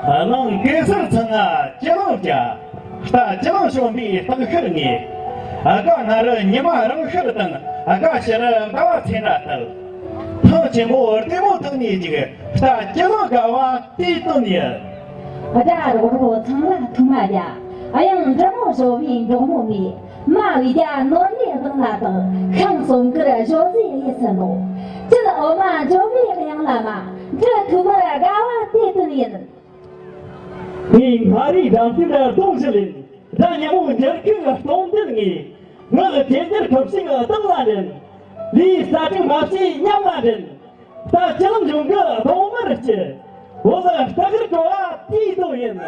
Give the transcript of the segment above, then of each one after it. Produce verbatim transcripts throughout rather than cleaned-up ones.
གླིང་གེ་སར་ཚང་ང་སྤྱི་གླིང་བརྒྱ། རྟ་སྤྱི་གླིང་བྱོན་པའི་སྟག་ཤར་ངེས། དགའ་སྔ་རུ་ཉི་མ་རང་ཤར་དང་། དགའ་ཕྱི་རུ་ཟླ་བ་ཚེས་འདྲ་བསྟར། ཐང་ཆེན་པོ་ལྟད་མོ་ཐོག་ནས་རྒྱུག་རྟ་སྤྱི་གླིང་དགའ་བ་དེའི་དོན་ཡིན། དགྲ་རོག་རོག་ཚང་ལ་ཐུགས་མ་རྒྱ། གཡང་འབྲི་མོ་ཞོ་བའི་འབྲོག་མོ་མས། མ་བའི་རྒྱ་ནོར་ནས་བཏང་ལ་དང་། ཤིང་གསུམ་ཀར་ཞོ་ཟས་ཡིད་སུ་འདོད། སྤྱིལ་འོ་མ་འཇོ་མའི་གཡང་ལ་མ། འབྲི་ཐུ་མར་དགའ་བ་དེ་དོན་ཡིན། ངའི་མངའ་རིས་འགྲམ་ཁྱེར་སྟོང་བཞི་ལེན། དགྲ་ཉིན་མོ་འཇར་ཁུག་སྟོང་དེར་ངེས། ངག་གི་གྲོས་འདེབས་ཁབ་ཞིག་གདང་ལ་འདྲེན། ལུས་རྩལ་སྤྲུག་མ་བྱས་ཉམས་ལ་འདྲེན། རྟ་སྤྱི་གླིང་གཞུང་གི་གདོང་དམར་སྤྱི། བོད་ལ་རྟ་ཁར་འགྲོ་བ་དེའི་དོན་ཡིན།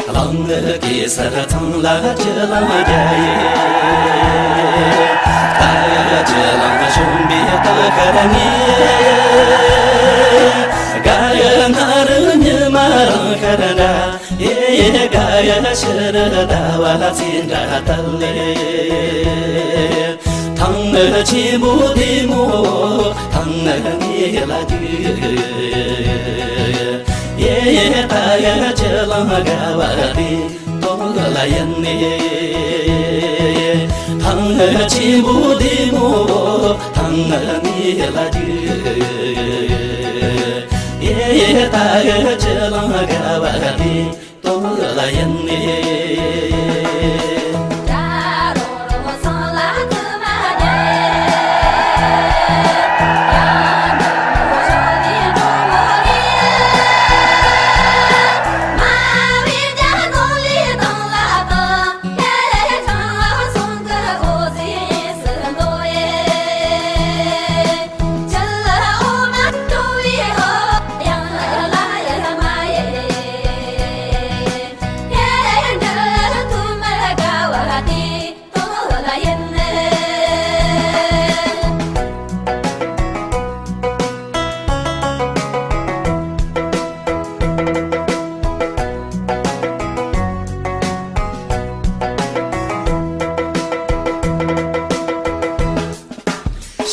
གླིང་གེ་སར་ཚང་ལ་སྤྱི་གླིང་རྒྱལ་ཡེ། ད་ཡ་སྤྱི་གླིང་བྱོན་པའི་སྟག་ཤར་ངེས། དགའ་ཡ་སྔ་རུ་ཉི་མ་རང་ཤར་འདྲ། ཡེ་ཡེ་དགའ་ཡ་ཕྱི་རུ་ཟླ་བ་ཚེས་འདྲ་ལྟར་ལེ། ཐང་ཆེན་པོ་ལྟད་མོ་ཐང་ངེས་ལ་རྒྱུག་ཡེ་ཡེ་ད་ཡ་སྤྱི་གླིང་དགའ་བ་དེ་དོ་ལ་ཡིན་ནས། ཐང་ཆེན་པོ་ལྟད་མོ་ཐང་ངེས་ལ་རྒྱུག་ཡེ་ཡེ་ད་ཡ་སྤྱི་གླིང་དགའ་བ་དེ་དོ་ལ་ཡིན་ནས།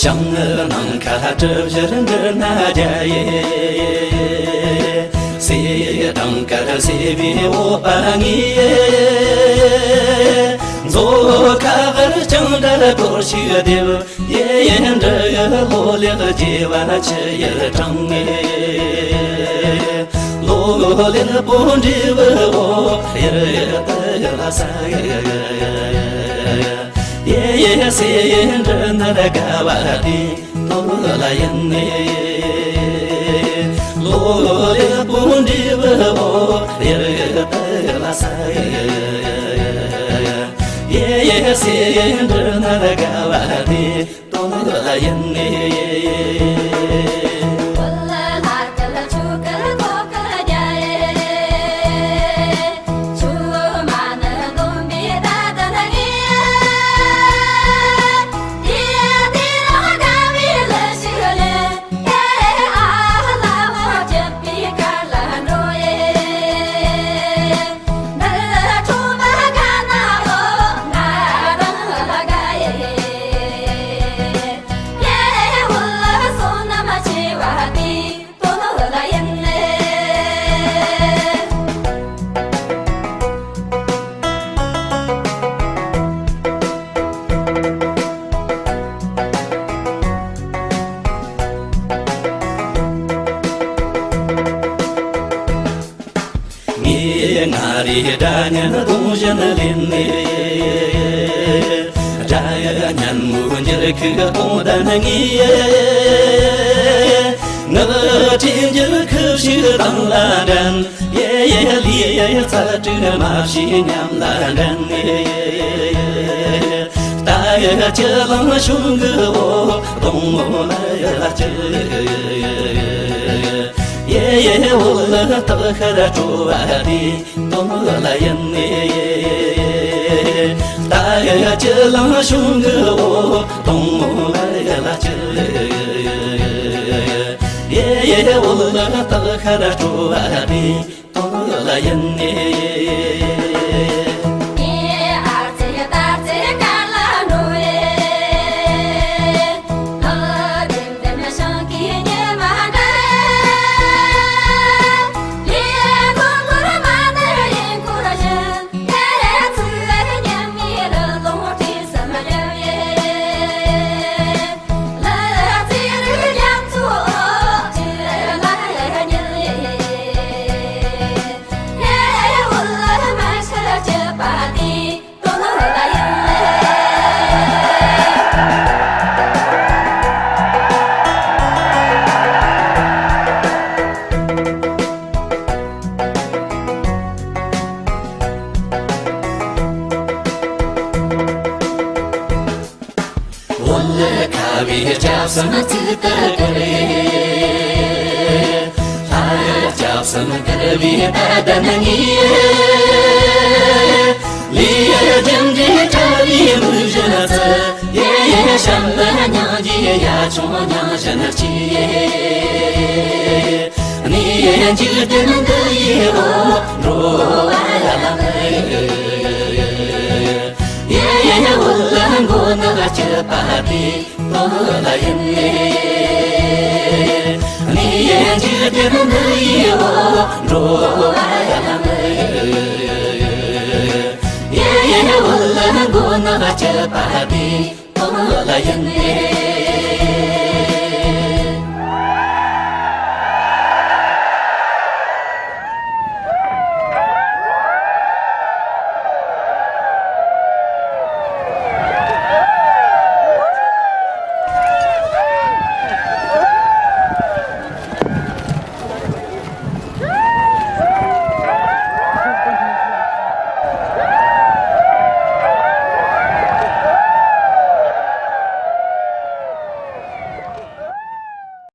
ཞིང་ནང་ཁ་གྲུ་བཞིར་འདྲི་ན་རྒྱ་ཡེ། སེ་དང་དཀར་སེ་བའི་འོ་པ་ངེས། མཛོ་ཁ་གར་ལྕང་འདྲ་སྐོར་ཞིག་འདེབས། ཡེ་ཡེ་འདྲ་ཡི་ལོ་ལེགས་བྱེ་བ་ཆུ་ཡི་གྲང་ངེས། ལོ་ལེགས་པོ་འབྲས་བུ་འོ་ཡེ་ཡེ་ཏི་ལ་ས་ཡེ་ཡེ་སེ་ཡེ་འདྲ་ནར་དགའ་བ་དེ་དོ་ལ་ཡིན་ནས། ལོ་ལེགས་པོ་འབྲས་བུ་འོ་ཡེ་ཡེ་ཏི་ལ་ས་ཡེ་ཡེ་སེ་ཡེ་འདྲ་ནར་དགའ་བ་དེ་དོ་ལ་ཡིན་ནས། ངའི་མངའ་རིས་སྒྲ་སྙན་གདུང་བཞིན་ལེན་ནས། སྒྲ་ཡི་སྙན་མོའི་འགྱུར་ཁུག་གཏོང་ལྡན་ངེས། ངག་ཆོས་འགྱུར་ཁུག་ཞིག་གདང་ལ་འདྲེན། ཡེ་ཡེ་ལི་ཡེ་རྩལ་སྤྲུག་མ་བྱས་ཉམས་ལ་འདྲེན་ནས། རྟ་ ཡེ་ཁྱེད་ལང་ཤུང་གི་འོ་གདོང་མོ་ལ་ཡ་ལ་ཅི། ཡེ་ཡེ་འོ་ལ་ཐག་ཤར་སྤྲོ་བ་དེ་དོན་ལ་ཡིན་ནི། ད་ཡེ་ཁྱེད་ལང་ཤུང་གི་འོ་གདོང་མོ་ལ་ཡ་ལ་ཅི། ཡེ་ཡེ་འོ་ལ་ཐག་ཤར་སྤྲོ་བ་དེ། འོ་ལ་ཁ་བའི་སྐྱབས་སུ་ཚིག་ཏུ་བཀུར། ལྷ་ཡི་སྐྱབས་སུ་བཀུར་བའི་དད་ལྡན་ངེས། ལས་རྒྱུ་འབྲས་ཕྲ་བའི་མིག་བཞིན་ཚུལ། ཡེ་ཡེ་བྱམས་པ་སྙིང་རྗེ་ཡ་ཆུང་སྙིང་བཞིན་གཅེས། གནས་འཇིག་རྟེན་འདི་ཡི་འོ་འགྲོ་བ་ལ་ལ། ཡེ་ཡེ་འོ་ལ་མགོ་ནག་སྐྱིད་པ་དེ་ལོ་ལ་ཡིན་ནི། གནས་འཇིག་རྟེན་འདི་ཡི་འོ་འགྲོ་བ་ལ་ལ། ཡེ་ཡེ་འོ་ལ་མགོ་ནག་སྐྱིད་པ་དེ་ལོ་ལ་ཡིན་ནི།